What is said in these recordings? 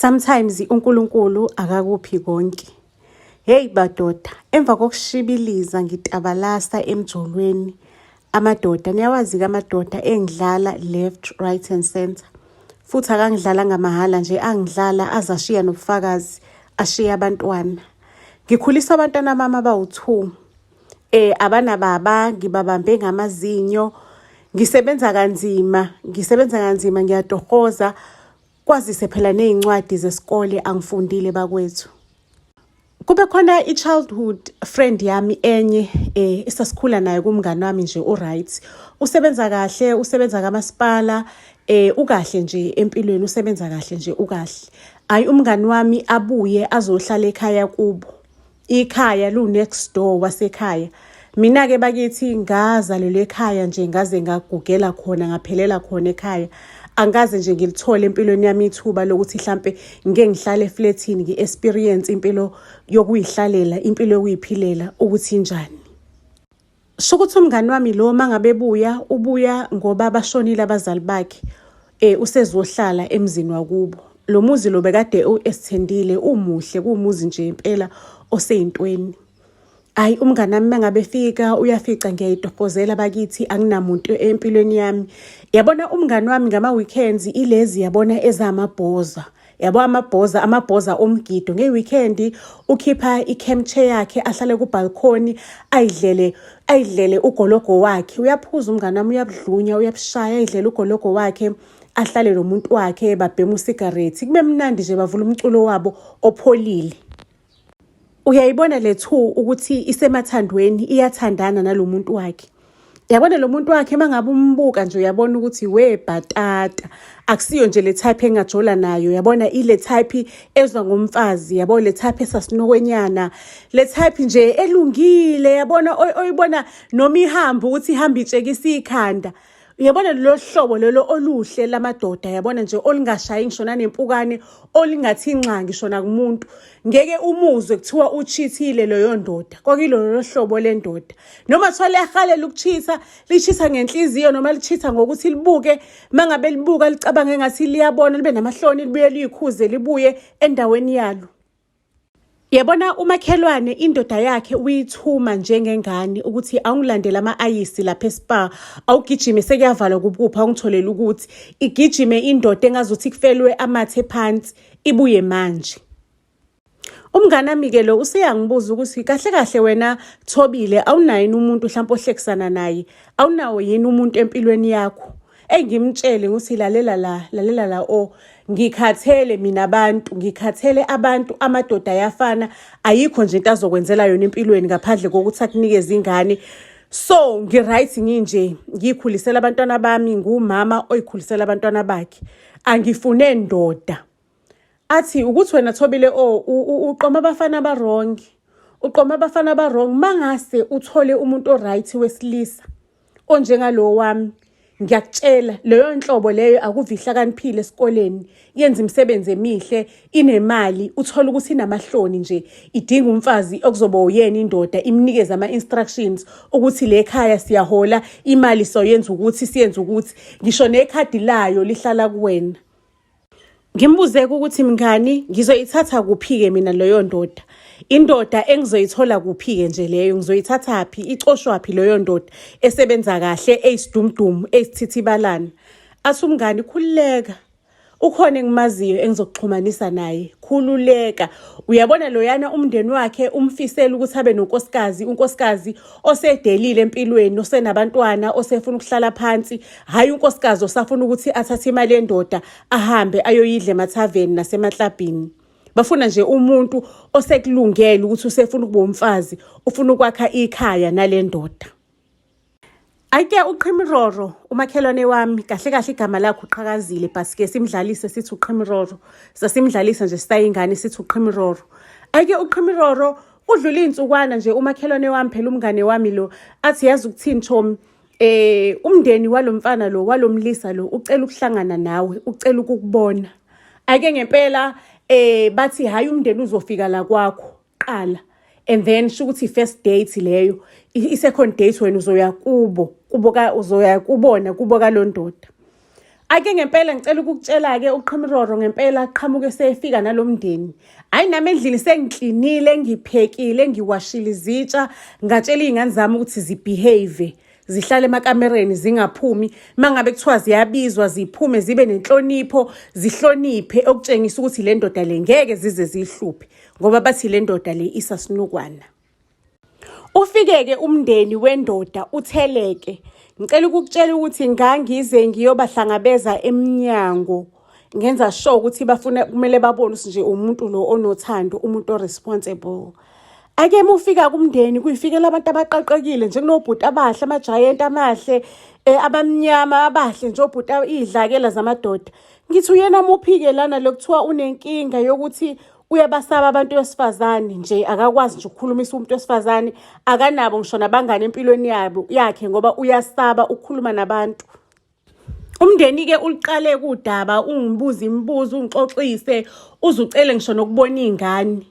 Sometimes uNkulunkulu akakuphi konke. Hey badoda, emva kokushibiliza ngitabalasa emjolweni, amadoda, niyawazi-ke amadoda engidlala left, right and center. Futhi akangidlalanga mahhala nje, angidlala aze ashiya nobufakazi, ashiya abantwana. Ngikhulisa abantwana bami abawu-two. Abanababa, ngibabambe ngamazinyo, ngisebenza kanzima, ngisebenza kanzima, ngiyatohoza. Kwazise phela ney'ncwadi zesikole angifundile bakwethu. Kube khona i-childhood friend yami enye esasikhula naye kumngani wami nje u-right. Usebenza kahle, usebenza kamasipala, ukahle nje empilweni, usebenza kahle nje ukahle. Hhayi umngani wami abuye azohlala ekhaya kubo. Ikhaya lu-next door wasekhaya. Mina-ke bakithi ngazalelwa ekhaya nje ngaze ngagugela khona ngaphelela khona ekhaya. Angikaze nje ngilithole empilweni yami ithuba lokuthi hlampe ngike ngihlale eflethini ngi-experience impilo yokuyihlalela, impilo yokuyiphilela ukuthi injani. Sho ukuthi umngani wami lo uma ngabe ebuya, ubuya ngoba bashonile abazali bakhe. Usezohlala emzini wakubo. Lo muzi lo bekade esithendile umuhle, kuwumuzi nje impela oseyintweni. Hhayi umngani wami uma ngabe efika uyafica ngiyayitohozela bakithi anginamuntu empilweni yami. Yabona umngani wami ngama-weekends ilezi yabona ezamabhoza. Yabo amabhoza, amabhoza omgido. Nge-weekend ukhipha i-camp chair yakhe ahlale ku-balcony ayidlele ayidlele ugologo wakhe. Uyaphuza umngani wami uyabudlunya uyabushaya ayidlele ugologo wakhe ahlale nomuntu wakhe babhema usigarethi. Kube mnandi nje bavula umculo wabo opholile. Uyayibona le two ukuthi isemathandweni iyathandana nalo muntu wakhe. Yabona lo muntu wakhe uma ngabe umbuka nje uyabona ukuthi we bhatata akusiyo nje le type engajola nayo yabona ile type ezwa ngomfazi yabo le type esasinokwenyana le type nje elungile yabona oyibona noma ihamba ukuthi ihamba itshekisa ikhanda uyabona lolo hlobo lolo oluhle lamadoda yabona nje olungashayi ngisho nanempukane olingathi nxa ngisho nakumuntu ngeke umuzwe kuthiwa uchithile leyo ndoda kwakilolo hlobo lendoda noma kuthiwa liyahalela ukuchitha lichitha ngenhliziyo noma lichitha ngokuthi libuke mangabe libuka licabange ngathi liyabona libe namahloni libuye liyikhuze libuye endaweni yalo. Yabona umakhelwane indoda yakhe uyithuma njengengane ukuthi awungilandele ama-ayisi lapha e-Spar awugijime sekuyavalwa kubupha awungitholele ukuthi igijime indoda engazuthi kufelwe amathe phansi ibuye manje. Umngane wami-ke lo useyangibuza ukuthi kahle kahle wena Thobile awunayo yini umuntu mhlawumpe ohlekisana naye awunawo yini umuntu empilweni yakho engimtshele ukuthi lalela la lalela la o ngikhathele mina abantu ngikhathele abantu amadoda ayafana ayikho nje into azokwenzela yona empilweni ngaphandle kokuthi akunikeze ingane so ngi-right nginje ngiyikhulisela abantwana bami ngumama oyikhulisela abantwana bakhe angifune ndoda athi ukuthi wena Thobile o uqoma abafana aba-wrong uqoma abafana aba-wrong mangase uthole umuntu o-right wesilisa onjengalo wami ngiyakutshela leyo nhlobo leyo akuve ihlakaniphile esikoleni yenza imisebenzi emihle inemali uthola ukuthi inamahloni nje idinga umfazi okuzoba uyena indoda imnikeze ama-instructions ukuthi le khaya siyahola imali soyenza ukuthi siyenza ukuthi ngisho nekhadi layo lihlala kuwena. Ngimbuze-ke ukuthi mngani ngizoyithatha kuphi-ke mina leyo ndoda indoda engizoyithola kuphi-ke nje leyo ngizoyithathaphi icoshwaphi leyo ndoda esebenza kahle eyisidumdumu eyisithithibalana athi umngani khululeka ukhona engimaziyo engizokuxhumanisa naye khululeka uyabona loyana umndeni wakhe umfisela ukuthi abe nonkosikazi unkosikazi osedelile empilweni osenabantwana osefuna ukuhlala phansi hhayi unkosikazi osafuna ukuthi athathe imali yendoda ahambe ayoyidla emathaveni nasemaklabhini bafuna nje umuntu osekulungele ukuthi usefuna ukuba umfazi ufuna ukwakha ikhaya nale ndoda. Ayike uQhimiroro umakhelwane wami kahle kahle igama lakhe uqhakazile but ke simdlalise sithi uQhimiroro sasimdlalisa nje sisayingane sithi uQhimiroro ayike uQhimiroro udlula iy'nsukwana nje umakhelwane wami phela umngane wami lo athi yazi ukuthini chomi umndeni walomfana lo walomlisa lo ucela ukuhlangana nawe ucela ukukubona ake ngempela bathi hayi umndeni uzofika la kwakho qala and then sho ukuthi first date leyo i-second date wena uzoya kubo kubo ka uzoya kubona kubo kalondoda. Ake ngempela ngicela ukukutshela-ke uQhimiroro ngempela qhamuke sefika nalo mndeni. Hhayi nami endlini sengiklinile, ngiphekile, ngiwashile izitsha, ngatshela iy'ngane zami ukuthi zibehave zihlale emakamereni zingaphumi. Uma ngabe kuthiwa ziyabizwa ziphume zibe nenhlonipho, zihloniphe okutshengisa ukuthi le ndoda le ngeke zize ziyihluphe ngoba bathi le ndoda le isasinukwana. Ufike-ke umndeni wendoda utheleke. Ngicela ukukutshela ukuthi ngangize ngiyobahlangabeza emnyango ngenza sure ukuthi bafuna kumele babone ukuthi nje umuntu lo onothando, umuntu o-responsible. Ake mufika kumndeni kuyifikela abantu abaqaqekile nje kunobhuti abahle, amajayenti amahle, abamnyama abahle nje obhuti iy'dlakela zamadoda. Ngithi uyena muphi-ke lana lo kuthiwa unenkinga yokuthi uyabasaba abantu besifazane nje akakwazi nje ukukhulumisa umuntu wesifazane akanabo ngisho nabangane empilweni yabo yakhe ngoba uyasaba ukukhuluma nabantu. Umndeni-ke uliqale kudaba ungibuza imibuzo ungixoxise uze ucele ngisho nokubona iy'ngane.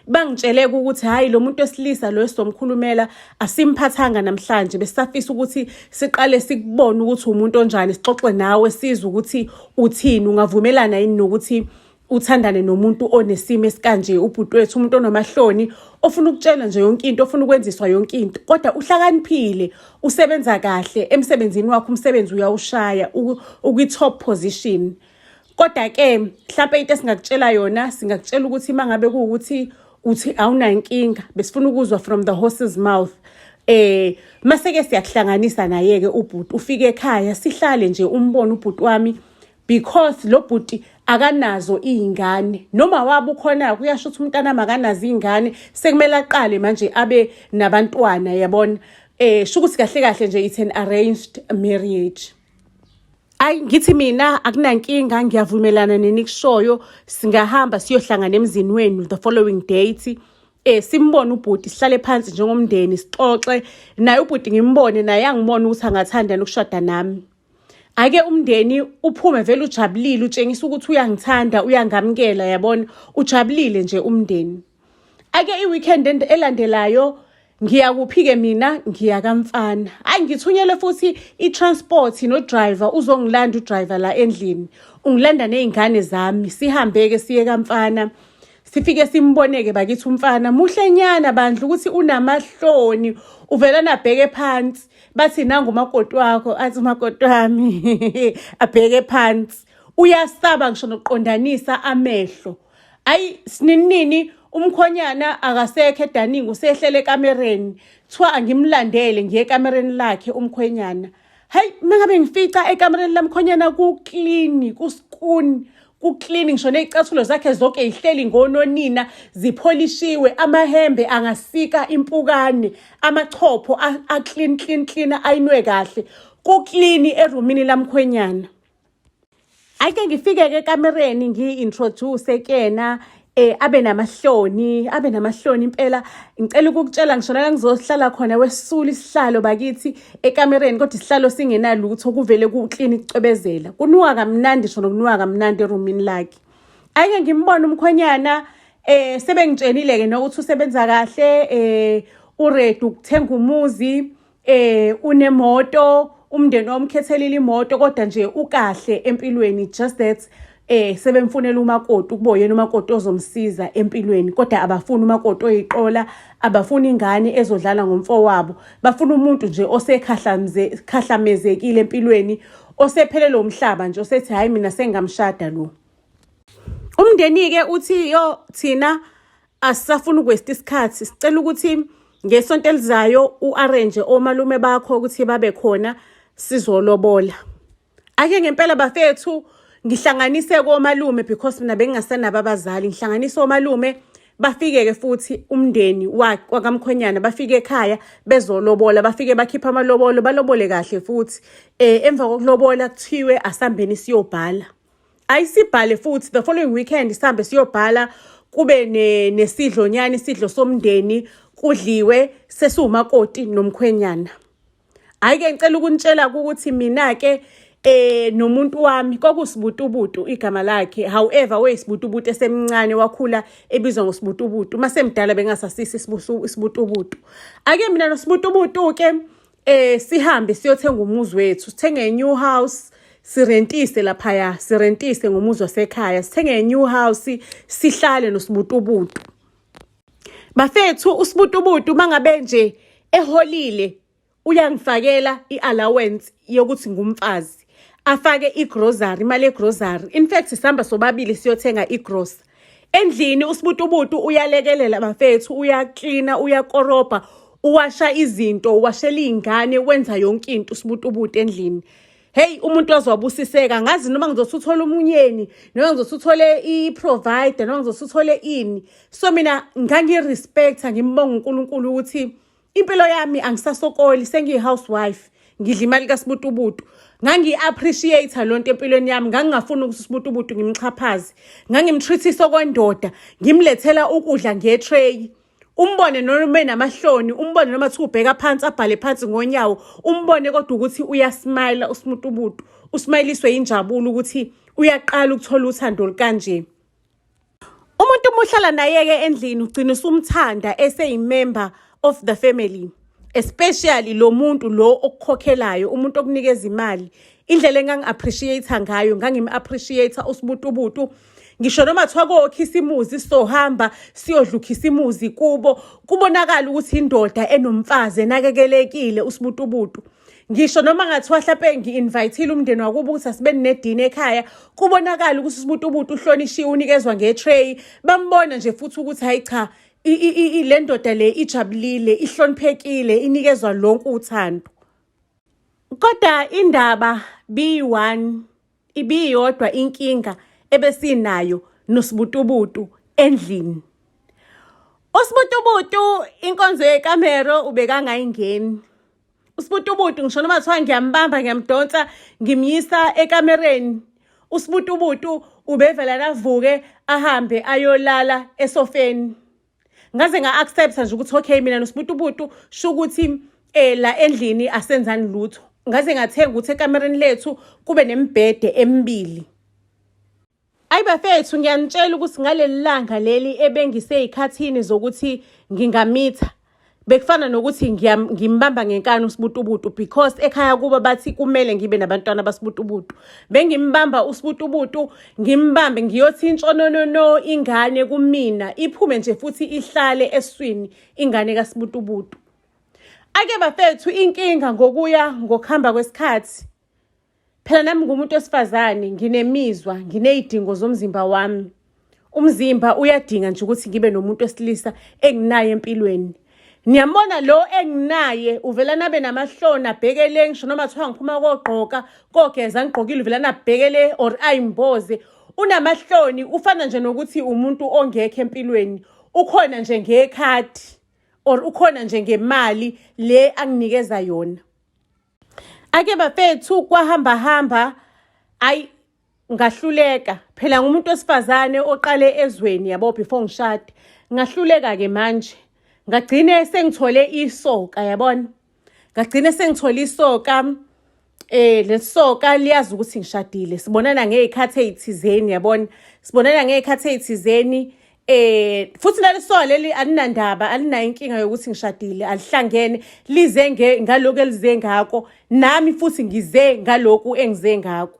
Bangitshele-ke ukuthi hhayi lo muntu wesilisa lo esizomkhulumela asimphathanga namhlanje besisafisa ukuthi siqale sikubone ukuthi umuntu onjani sixoxe nawe sizwe ukuthi uthini ungavumelana yini nokuthi uthandane nomuntu onesimo esikanje ubhuti wethu umuntu onamahloni ofuna ukutshela nje yonke into ofuna ukwenziswa yonke into kodwa uhlakaniphile usebenza kahle emsebenzini wakhe umsebenzi uyawushaya ukwi-top position kodwa ke mhlawumbe into esingakutshela yona singakutshela ukuthi uma ngabe kuwukuthi uthi awunankinga besifuna ukuzwa from the horse's mouth mase-ke siyakuhlanganisa naye-ke ubhuti ufike ekhaya sihlale nje umbone ubhuti wami because lo bhuti akanazo iy'ngane noma wabo ukhona kuyasho ukuthi umntanami akanazo iy'ngane sekumele aqale manje abe nabantwana yabona sho ukuthi kahle kahle nje it's an arranged marriage. Ayi ngithi mina akunankinga ngiyavumelana nenikushoyo singahamba siyohlangana emzini wenu the following date simbone ubhuti sihlale phansi njengomndeni sixoxe naye ubhuti ngimbone naye angibone ukuthi angathanda ukushada nami. Ake umndeni uphume vele ujabulile utshengisa ukuthi uyangithanda uyangamukela yabona ujabulile nje umndeni. Ake i-weekend elandelayo ngiyakuphi-ke mina ngiya kamfana. Hayi ngithunyelwe futhi i-transport no-driver uzongilanda udriver la endlini. Ungilanda ney'ngane zami sihambe-ke siye kamfana. Sifike simboneke bakithi umfana muhlenyana bandla ukuthi unamahloni uvelana abheke phansi. Bathi nangu umakoti wakho athi umakoti wami abheke phansi. Uyasaba ngisho nokuqondanisa amehlo. Ayi sininini umkhonyana akasekho edaningi usehlele ekamereni. Kuthiwa angimlandele ngiye ekamereni lakhe umkhwenyana. Hayi mangabe ngifica ekamereni lamkhonyana ku-clean, kuskuni, ku-clean ngisho ney'cathulo zakhe zonke yihleli ngononina zipholishiwe, amahembe angasika impukane, amachopho a-clean clean clean ayinwe kahle. Ku-clean erumini lamkhwenyana. Ake ngifike-ke ekamereni ngiyi-introduce kuyena abe namahloni abe namahloni impela. Ngicela ukukutshela ngisho la ngizohlala khona wesula isihlalo bakithi ekamereni kodwa isihlalo singenalutho kuvele ku-clean kucwebezela kunuka kamnandi ngisho nokunuka kamnandi erumini lakhe. Ake ngimbone umkhwenyana sebengitshenile-ke nokuthi usebenza kahle uready ukuthenga umuzi unemoto umndeni wamkhethelile imoto kodwa nje ukahle empilweni just that sebemfunela umakoti ukuba yena umakoti ozomsiza empilweni kodwa abafuni umakoti oyiqola abafuni ingane ezodlala ngomfowabo bafuna umuntu nje osekhahlamezekile empilweni osephelele umhlaba nje osethi hayi mina sengamshada lo. Umndeni-ke uthi yo thina asisafuni ukwesta isikhathi sicela ukuthi ngesonto elizayo u-arrange omalume bakho ukuthi babe khona sizolobola. Ake ngempela bafethu ngihlanganise komalume because mina bengingasenabo abazali ngihlanganise omalume bafike-ke futhi umndeni wakamkhwenyana bafike ekhaya bezolobola bafike bakhipha amalobolo balobole kahle futhi emva kokulobola kuthiwe asambeni siyobhala. Ayisibhale futhi the following weekend sihambe siyobhala kube nesidlo nyana isidlo somndeni kudliwe sesiwumakoti nomkhwenyana. Hhayi-ke ngicela ukunitshela ukuthi mina-ke nomuntu wami kwakusibutubutu igama lakhe however wayisibutubutu esemncane wakhula ebizwa ngosibutubutu uma semdala bengasasisi isibutubutu. Ake mina nosibutubutu-ke sihambe siyothenga umuzi wethu sithenge a new house Sirentise laphaya, sirentise ngomuzi wasekhaya, sithenge new house, sihlale noSibutubutu. Bafethu, uSibutubutu mangabe nje eholile uyangifakela i-allowance yokuthi ngumfazi, afake i-grocery, imali ye-grocery. In fact, sihamba sobabili siyothenga i-grocery. Endlini uSibutubutu uyalekelela bafethu, uyaklina, uyakorobha, uwasha izinto, uwashela iy'ngane, wenza yonke into uSibutubutu endlini. Hey, umuntu waze wabusiseka. Ngazi noma ngizothi uthole umunyeni, noma ngizothi uthole i-provider, noma ngizothi uthole ini. So mina ngangi-respecta, ngimbonga uNkulunkulu ukuthi impilo yami angisasokoli, sengiyi-housewife, ngidla imali kaSibutubutu. Ngangiyi-appreciate loo nto empilweni yami. Ngangingafuni ukuthi uSibutubutu ngimxhaphaze. Ngangimtreat-isa okwendoda, ngimlethela ukudla nge-tray. Umbone noma enamahloni, umbone noma kuthiwa ubheka phansi, abhale phansi ngonyawo, umbone kodwa ukuthi uyasmayila uSibutubutu. Usmayiliswe injabulo ukuthi uyaqala ukuthola uthando olukanje. Umuntu uma uhlala naye-ke endlini ugcina usumthanda eseyi-member of the family. Especially lo muntu lo okukhokhelayo, umuntu okunikeza imali. Indlela engangi-appreciate ngayo, ngangim-appreciate uSibutubutu. Ngisho noma kuthiwa kokhisimuzi sizohamba siyodla ukhisimuzi kubo, kubonakala ukuthi indoda enomfazi enakekelekile uSibutubutu. Ngisho noma ngathiwa hlampe ngi-invite-ile umndeni wakubo ukuthi asibe nedina ekhaya, kubonakala ukuthi uSibutubutu uhlonishiwe, unikezwa nge-tray. Bambona nje futhi ukuthi hayi cha, le ndoda le ijabulile, ihloniphekile, inikezwa lonke uthando. Kodwa indaba biyi-one, ibiyodwa inkinga ebesinayo noSibutubutu endlini. USibutubutu inkonzo yekamero ubekangayingeni. USibutubutu ngisho noma kuthiwa ngiyambamba, ngiyamdonsa, ngimyisa ekamereni, uSibutubutu ubevela avuke ahambe ayolala esofeni. Ngaze nga-accept-a nje ukuthi okay, mina noSibutubutu sho ukuthi la endlini asenzani lutho. Ngaze ngathenga ukuthi ekamereni lethu kube nemibhede emibili. Ayi bafethu, ngiyanitshela ukuthi ngaleli langa leli ebengisey'khathini zokuthi ngingamitha, bekufana nokuthi ngimbamba ngenkani uSibutubutu, because ekhaya kuba bathi kumele ngibe nabantwana baSibutubutu. Bengimbamba uSibutubutu, ngimbambe ngiyothi intshononono ingane kumina, iphume nje futhi ihlale eswini ingane kaSibutubutu. Ake bafethu, inkinga ngokuya ngokuhamba kwesikhathi, phela nami ngumuntu wesifazane, nginemizwa, nginey'dingo zomzimba wami. Umzimba uyadinga nje ukuthi ngibe nomuntu wesilisa enginaye empilweni. Niyambona lo enginaye uvela nabe namahloni, abheke le, ngisho noma kuthiwa ngiphuma kogqoka, kogeza ngigqokile, uvela nabheke le or ayimboze. Unamahloni, ufana nje nokuthi umuntu ongekho empilweni, ukhona nje ngekhadi or ukhona nje ngemali le anginikeza yona. Ake bafethu, kwahamba hamba, ayi ngahluleka. Phela ngumuntu wesifazane oqale ezweni yabo before ngishade. Ngahluleka-ke manje, ngagcine sengithole isoka, yabona, ngagcine sengithole isoka. Lesoka liyazi ukuthi ngishadile, sibonana ngey'khathi ey'thizeni, yabona, sibonana ngey'khathi ey'thizeni. Futhi nalisoka leli alinandaba, alinayo inkinga yokuthi ngishadile, alihlangene, lize ngalokhu elize ngako, nami futhi ngize ngalokhu engize ngako.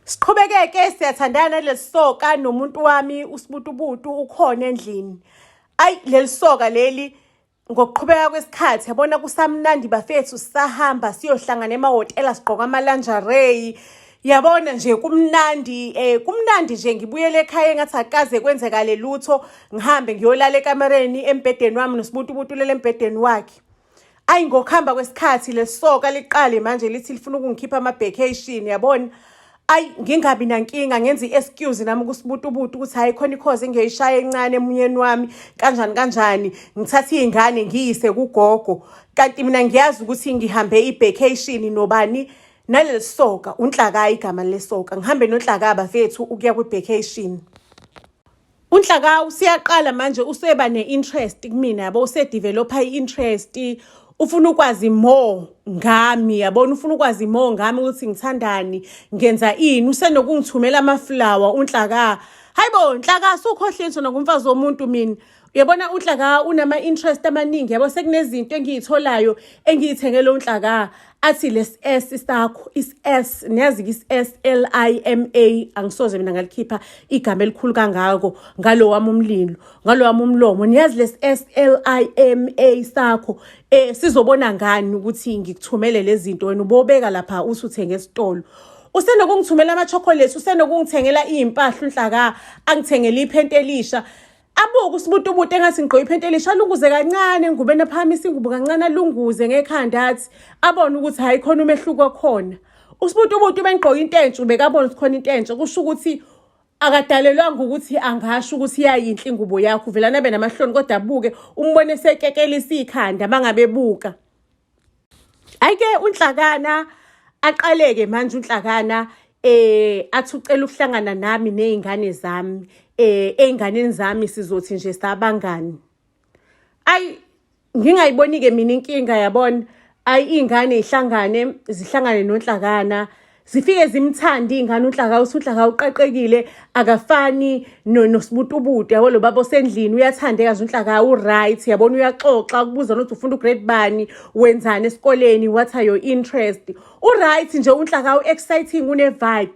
Siqhubekeke siyathandana lesisoka nomuntu wami uSibutubutu ukhona endlini. Ayi lelisoka leli ngokuqhubeka kwesikhathi, yabona, kusamnandi bafethu, sisahamba siyohlangana emahhotela, sigqoka ama-lingerie, yabona nje kumnandi, kumnandi nje. Ngibuyele ekhaya engathi akukaze kwenzekale lutho, ngihambe ngiyolala ekamereni embhedeni wami, noSibutubutu ulele embhedeni wakhe. Ayi ngokuhamba kwesikhathi lesoka liqale manje lithi lifuna ukungikhipha ama-vacation, yabona. Ayi ngingabi nankinga, ngenza i-excuse nami kuSibutubutu ukuthi hayi, khona ikhozi engiyoyishaya encane emunyeni wami, kanjani kanjani, ngithathe iy'ngane ngiyise kugogo, kanti mina ngiyazi ukuthi ngihambe i-vacation nobani, naleli soka uNhlaka, igama lesoka. Ngihambe noNhlaka bafethu ukuya kwi-vacation. UNhlaka usiyaqala manje useba ne-interest kumina, yabo, use-develop-a i-interest, ufuna ukwazi more ngami, yabona, ufuna ukwazi more ngami ukuthi ngithandani, ngenza ini. Usenokungithumela ama-flower uNhlaka. Hayibo Nhlaka, sukhohleni sona ngumfazi womuntu mina. Uyabona uNhlaka unama-interest amaningi, yabo, sekunezinto engiyitholayo engiyithengele uNhlaka, athi lesi S sakho, is-S, niyazi-ke is-S L I M A, angisoze mina ngalikhipha igama elikhulu kangako ngalo wami umlilo, ngalo wami umlomo. Niyazi lesi S L I M A sakho, sizobona ngani ukuthi ngikuthumele lezi zinto, wena ubobeka lapha uthi uthenge esitolo. Usenokungithumela ama-chocolate, usenokungithengela iy'mpahla uNhlaka, angithengele iphenti elisha. Abuke usibutubutu engathi ngigqoke iphenti elisha, alunguze kancane engubeni, aphakamisa ingubo kancane, alunguze ngekhanda, athi abone ukuthi hhayi khona umehluko okhona. Usibutubutu bengigqoke into entsha, ubekabona ukuthi khona into entsha, kusho ukuthi akadalelwanga ukuthi angasho ukuthi iyayinhle ingubo yakho, uvele abe namahloni, kodwa abuke umbone esekekelisa ikhanda mangabe ebuka. Ayike uNhlakana aqaleke manje uNhlakana, athi ucela ukuhlangana nami nezingane zami, ey'nganeni zami sizothi nje sabangani. Ayi ngingayiboni-ke mina inkinga, yabona. Ayi iy'ngane yihlangane, zihlangane noNhlakana, zifike zimthande iy'ngane uNhlaka, uthi uNhlaka uqaqekile, akafani noSibutubutu, yabo, lo baba osendlini uyathandeka nje uNhlaka, u-right, yabona, uyaxoxa, ukubuza nokuthi ufunda u-grade bani, wenzani esikoleni, what are your interest, u-right nje uNhlaka, u-exciting, une-vibe.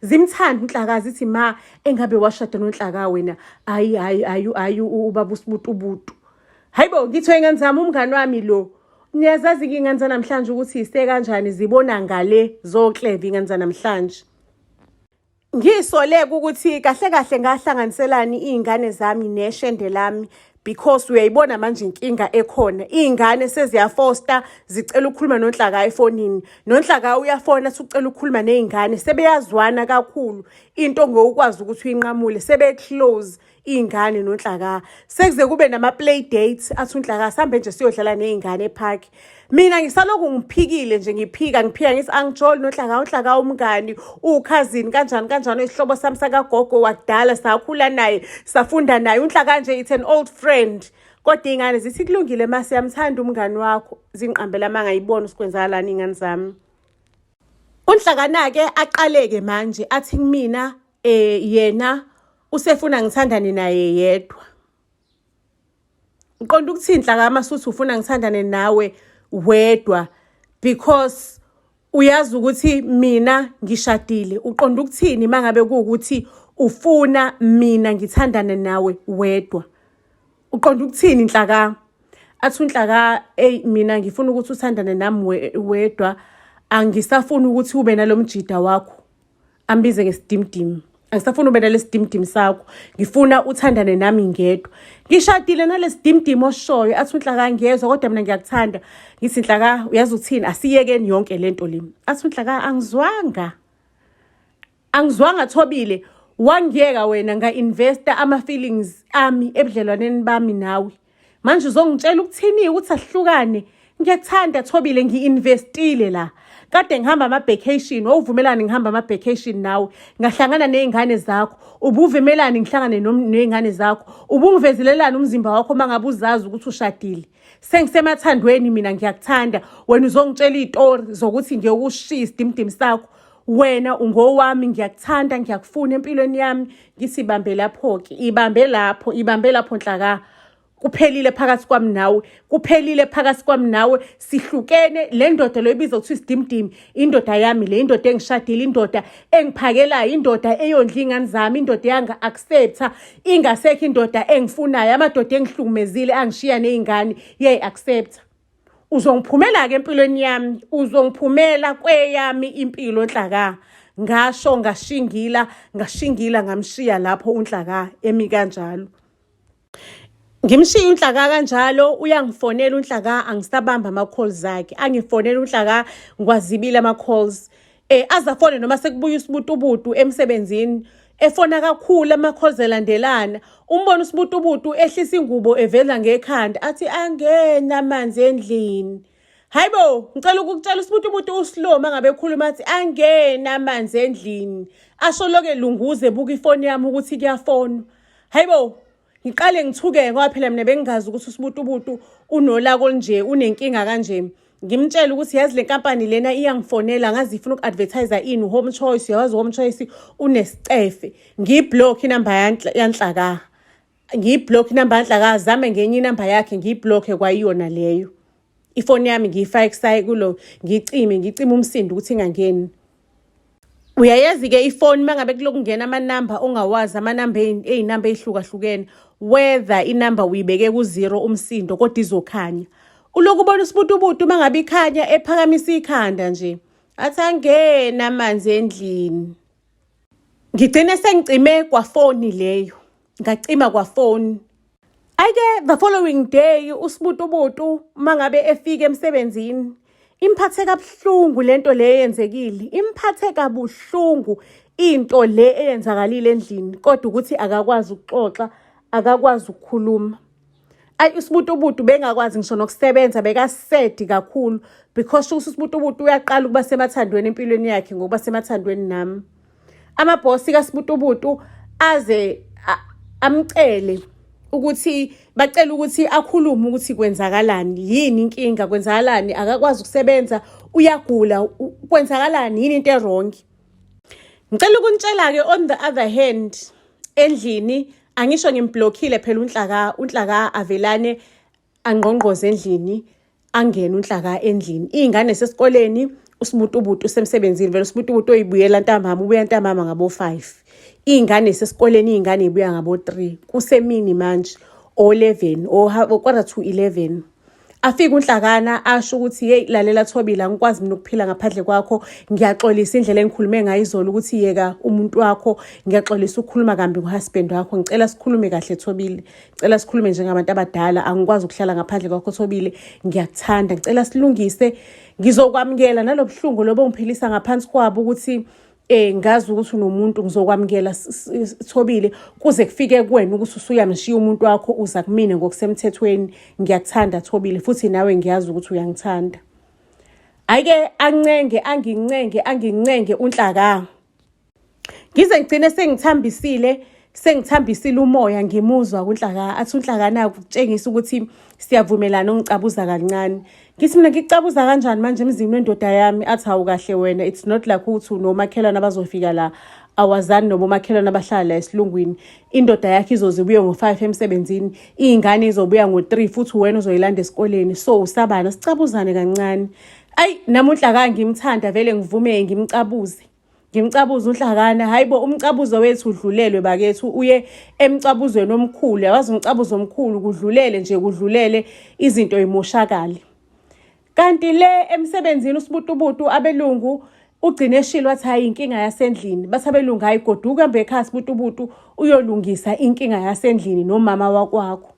Zimthanda uNhlaka, zithi ma engabe washada noNhlaka wena, hayi hayi hayi hayi ubaba uSibutubutu. Hayibo, ngithiwe ingane zami, umngani wami lo. Niyazazi-ke iy'ngane zanamhlanje ukuthi ise kanjani, zibona ngale zokleva iy'ngane zanamhlanje. Ngisoleke ukuthi kahle kahle ngahlanganiselani iy'ngane zami neshende lami, because uyayibona manje inkinga ekhona, iy'ngane seziyafosta zicela ukukhuluma noNhlaka efonini, noNhlaka uyafona athi ucela ukukhuluma ney'ngane, sebeyazwana kakhulu, into ngokwazi ukuthi uyinqamule, sebe-close iy'ngane noNhlaka, sekuze kube nama-play dates, athi uNhlaka sihambe nje siyodlala ney'ngane e-park. Mina ngisalokhu ngiphikile nje, ngiphika ngiphika, ngithi angijoli noNhlaka, uNhlaka umngani, uwukhazini kanjani kanjani, isihlobo sami sakagogo wakudala, sakhula naye, safunda naye, uNhlaka nje it's an old friend. Kodwa iy'ngane zithi kulungile ma, siyamthanda umngani wakho, zingiqambela amanga, ayibona ukuthi kwenzakalani iy'ngane zami. UNhlakana-ke aqaleke manje athi kumina, yena usefuna ngithandane naye yedwa. Uqonda ukuthini Nhlaka masuthi ufuna ngithandane nawe wedwa, because uyazi ukuthi mina ngishadile? Uqonda ukuthini mangabe kuwukuthi ufuna mina ngithandane nawe wedwa? Uqonda ukuthini Nhlaka? Athi uNhlaka, eyi mina ngifuna ukuthi uthandane nami wedwa, angisafuni ukuthi ube nalo mjida wakho, ambize ngesidimdimi, angisafuni ube nalesidimdimi sakho, ngifuna uthandane nami ngedwa, ngishadile nalesidimdimi oshoyo. Athi uNhlaka, ngiyezwa, kodwa mina ngiyakuthanda. Ngithi Nhlaka, uyazi ukuthini, asiyekeni yonke lento le. Athi uNhlaka, angizwanga, angizwanga Thobile, wangiyeka wena, nga-investa ama-feelings ami ebudlelwaneni bami nawe, manje uzongitshela ukuthini ukuthi asihlukane? Ngiyakuthanda Thobile, ngi-investile la, kade ngihamba ama-vacation, wawuvumelani ngihamba ama-vacation nawe, ngahlangana ney'ngane zakho, ubuvumelani ngihlangane ney'ngane zakho, ubungivezelelani umzimba wakho uma ngabe uzazi ukuthi ushadile? Sengisemathandweni mina, ngiyakuthanda, wena uzongitshela iy'tori zokuthi ngiyokushiya isidimdimi sakho? Wena ungowami, ngiyakuthanda, ngiyakufuna empilweni yami. Ngithi ibambe lapho-ke, ibambe lapho, ibambe lapho Nhlaka, kuphelile phakathi kwami nawe, kuphelile phakathi kwami nawe, sihlukene. Le ndoda lo ibiza kuthiwa isidimdimi, indoda yami le, indoda engishadile, indoda engiphakelayo, indoda eyondla iy'ngane zami, indoda eyanga-accepta ingasekho indoda engifunayo, amadoda engihlukumezile angishiya ney'ngane, iyayi-accepta. Uzongiphumela-ke empilweni yami, uzongiphumela kweyami impilo Nhlaka. Ngasho ngashingila, ngashingila, ngamshiya lapho uNhlaka emi kanjalo. Ngimshiya uNhlaka kanjalo, uyangifonela uNhlaka, angisabamba ama-calls akhe, angifonela uNhlaka, ngiwazibile ama-calls. Azafone noma sekubuya uSibutubutu emsebenzini, efona kakhulu, ama-calls elandelana. Umbona uSibutubutu ehlisa ingubo evela ngekhanda, athi angena amanzi endlini. Hayibo, ngicela ukukutshela, uSibutubutu u-slow mangabe ekhuluma, athi angena amanzi endlini. Asho lokho elunguze ebuka ifoni yami ukuthi kuyafonwa. Hayibo, ngiqale ngithuke ngoba phela mina bengingazi ukuthi uSibutubutu unolaka olunje, unenkinga kanje. Ngimtshele ukuthi yazi le nkampani lena iyangifonela ngazi ifuna uku-advertise ini u-Home Choice, uyawazi u-Home Choice unesicefe. Ngiyiblock inamba yaNhlaka. Ngiyiblock inamba yaNhlaka, azame ngenye inamba yakhe ngiyiblock kwayiyona leyo. Ifoni yami ngiyifake kusayi kulo ngiyicime, ngicime umsindo ukuthi ingangeni. Uyayazi-ke ifoni uma ngabe kuloku kungena amanamba ongawazi amanamba ey'namba ey'hlukahlukene whether inamba uyibeke ku-zero umsindo kodwa izokhanya. Ulokhu ubona usibutubutu uma ngabe ikhanya ephakamisa ikhanda nje athi angene amanzi endlini. Ngigcine sengicime kwafoni leyo, ngacima kwafoni. Ayike the following day uSibutubutu uma ngabe efika emsebenzini imphathe kabuhlungu lento le eyenzekile, imphathe kabuhlungu into le eyenzakalile endlini kodwa ukuthi akakwazi ukuxoxa, akakwazi ukukhuluma. Ayi uSibutubutu bengakwazi ngisho nokusebenza bekasedi kakhulu because shukuthi uSibutubutu uyaqala ukuba semathandweni empilweni yakhe ngokuba semathandweni nami. Amabhosi kaSibutubutu aze amcele ukuthi bacela ukuthi akhulume ukuthi kwenzakalani, yini inkinga, kwenzakalani, akakwazi ukusebenza, uyagula, kwenzakalani, yini into e-wrong. Ngicela ukunitshela-ke on the other hand, endlini angisho ngimblockile phela uNhlaka, uNhlaka avelane angqongqoze endlini, angene uNhlaka endlini. Iy'ngane sesikoleni, uSibutubutu usemsebenzini, vele uSibutubutu oyibuyela ntambama, ubuya ntambama ngabo-5. Iy'ngane sesikoleni, iy'ngane y'buya ngabo-3. Kusemini manje, o-11, o-11:45. Afike uNhlakana asho ukuthi hey lalela Thobile angikwazi mina ukuphila ngaphandle kwakho, ngiyaxolisa indlela engikhulume ngayo izolo ukuthi yeka umuntu wakho, ngiyaxolisa ukukhuluma kambi ngo-husband wakho, ngicela sikhulume kahle Thobile, ngicela sikhulume njengabantu abadala, angikwazi ukuhlala ngaphandle kwakho Thobile, ngiyakuthanda, ngicela silungise, ngizokwamukela nalobuhlungu lobo ongiphilisa ngaphansi kwabo ukuthi ngazi ukuthi unomuntu, ngizokwamukela Thobile kuze kufike kuwena ukuthi usuyamshiya umuntu wakho uza kumina ngokusemthethweni, ngiyakuthanda Thobile futhi nawe ngiyazi ukuthi uyangithanda. Ayike ancenge angincenge angincenge uNhlaka. Ngize ngigcine sengithambisile, sengithambisile umoya ngimuzwa kuNhlaka athi uNhlaka naku kutshengisa ukuthi siyavumelana ungicabuza kancane. Ngithi mina ngikucabuza kanjani manje emzini wendoda yami, athi hawu kahle wena, it's not like ukuthi unomakhelwane abazofika la, awazani nobomakhelwane abahlala la esilungwini. Indoda yakhe izoze ibuye ngo-5 emsebenzini, iy'ngane izobuya ngo-3 futhi wena uzoyilanda esikoleni, so usabana sicabuzane kancane. Ayi nami uNhlaka ngimthanda vele ngivume ngimcabuze. Ngimcabuza uNhlakana, hayi bo umcabuzo wethu udlulelwe bakethu, uye emcabuzweni omkhulu, yawazi umcabuzo omkhulu kudlulele nje kudlulele izinto imoshakale. Kanti le emsebenzini uSibutubutu abelungu ugcine eshilo wathi hayi inkinga yasendlini, bathi abelungu hayi goduka hambe ekhaya Sibutubutu uyolungisa inkinga yasendlini nomama wakwakho.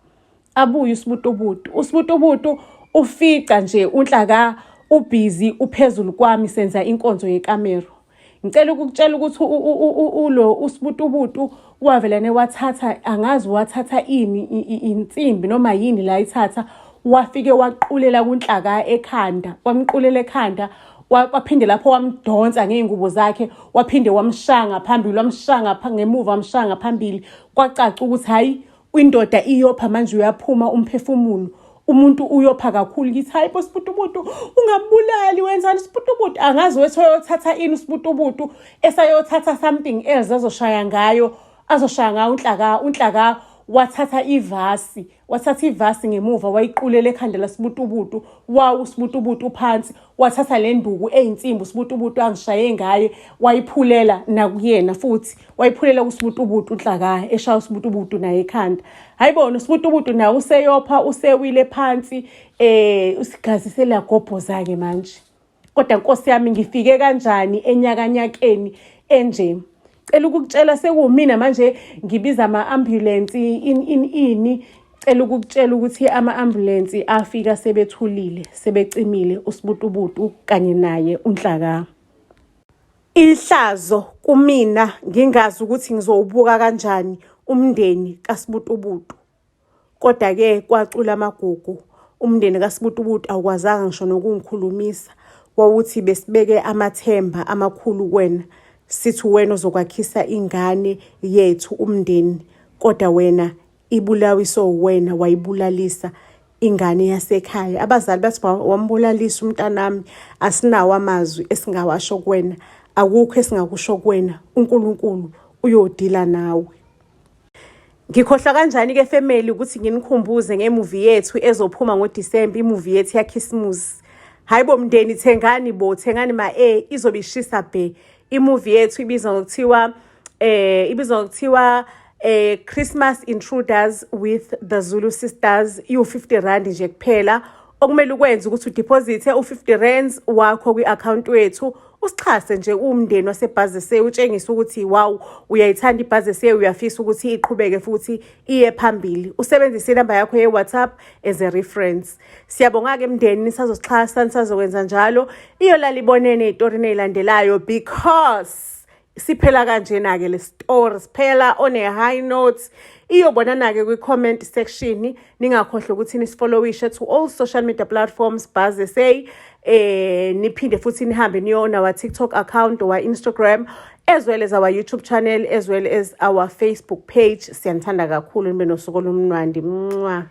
Abuye uSibutubutu, uSibutubutu ufica nje uNhlaka ubhizi uphezulu kwami senza inkonzo yekamero. Ngicela ukukutshela ukuthi ulo uSibutubutu wavelane wathatha angazi wathatha ini insimbi noma yini la ithatha wafike waqulela kuNhlaka ekhanda, wamqulela ekhanda waphinde lapho wamdonsa ngey'ngubo zakhe, waphinde wamshaya ngaphambili, wamshaya ngemuva, wamshaya ngaphambili, kwacaca ukuthi hhayi indoda iyopha manje uyaphuma umphefumulo, umuntu uyopha kakhulu. Ngithi hayi bo Sibutubutu ungambulali, wenzani Sibutubutu? Angazi wethi oyothatha ini uSibutubutu, esayothatha something else azoshaya ngayo, azoshaya ngayo uNhlaka. uNhlaka wathatha ivasi, wathatha ivasi ngemuva wayiqulela ekhanda laSibutubutu, wawu uSibutubutu phansi, wathatha le nduku eyinsimbi uSibutubutu angishaye ngaye wayiphulela nakuyena futhi, wayiphulela kuSibutubutu uNhlaka eshaya uSibutubutu naye ekhanda. Hayi bona uSibutubutu naye useyopha usewile phansi, isigazi seliyagobhoza-ke manje. Kodwa Nkosi yami ngifike kanjani enyakanyakeni enje? Cela ukukutshela sekuwumina manje ngibiza ama-ambulensi ini ini. Cela ukukutshela ukuthi ama-ambulensi afika sebethulile, sebecimile uSibutubutu kanye naye uNhlaka. Ihlazo kumina ngingazi ukuthi ngizowubuka kanjani umndeni kaSibutubutu. Kodwa-ke kwacula amagugu, umndeni kaSibutubutu awukwazanga ngisho nokungikhulumisa. Wawuthi besibeke amathemba amakhulu kuwena, sithi uwena ozokwakhisa ingane yethu umndeni, kodwa wena ibulawiswe uwena wayibulalisa. Ingane yasekhaya. Abazali bathi wambulalisa umntanami, asinawo amazwi esingawasho kuwena, akukho esingakusho kuwena, uNkulunkulu uyodila nawe. Ngikhohlwa kanjani-ke family ukuthi nginikhumbuze ngemuvi yethu ezophuma ngoDisemba, imuvi yethu yaKhisimusi. Hayi bo mndeni, thengani bo, thengani ma-e, izobe ishisa bhe. Imuvi yethu ibizwa ngokuthiwa Christmas Intruders with the Zulu Sisters, iwu-50 rand nje kuphela. Okumele ukwenze ukuthi udeposite u-50 rands wakho kwi-account wethu, usixhase nje umndeni waseBuzz SA, utshengise ukuthi wow, uyayithanda iBuzz SA, uyafisa ukuthi iqhubeke futhi iye phambili. Usebenzise inamba yakho ye-WhatsApp as a reference. Siyabonga-ke mndeni, nisazosixhasa, nisazokwenza njalo. Iyolala ibonene ey'torini ey'landelayo because siphela kanjena-ke le story, siphela on a high note. Iyobonana-ke kwi-comment section. Ningakhohlwa ukuthi nisifollowishe to all social media platforms, Buzz SA, niphinde futhi nihambe niyo on our TikTok account or Instagram, as well as our YouTube channel, as well as our Facebook page. Siyanithanda kakhulu, nibe nosuku olumnandi. Mwah.